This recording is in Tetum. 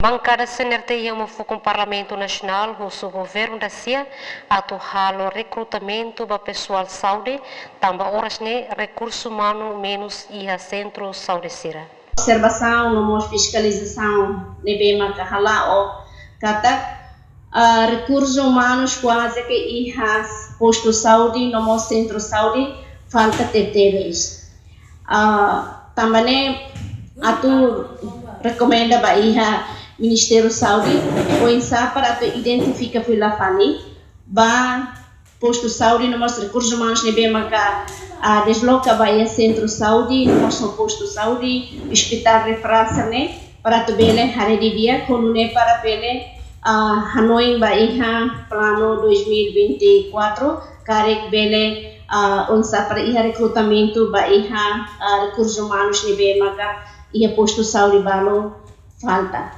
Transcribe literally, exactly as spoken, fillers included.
Bankada C N R T iha uma fukun Parlamentu Nasionál husu governu da sia atu halo rekrutamentu ba pesoál saúde, tanba oras ne'e rekursu umanu menus iha sentru saúde sira. Observasaun no mós fiskalizasaun ne'ebé maka hala'o katak, ah, rekursu umanus kuaze ke iha postu saúde no mós sentru saúde falta tebetebes. Ah, tanba ne'e atu rekomenda ba iha Ministériu Saúde oinsá para atu identifika fila fali ba postu saúde no mós rekursu umanus ne'ebé maka, ah, desloka ba iha sentru saúde no mós postu saúde, ospitál referál sira-ne'e, para atu bele haree didi'ak ho nune'e para bele, ah, hanoin ba iha planu dois mil e vinte e quatro, karik bele, ah, oinsá para iha rekrutamentu ba iha, ah, rekursu umanus ne'ebé maka iha postu saúde balu falta.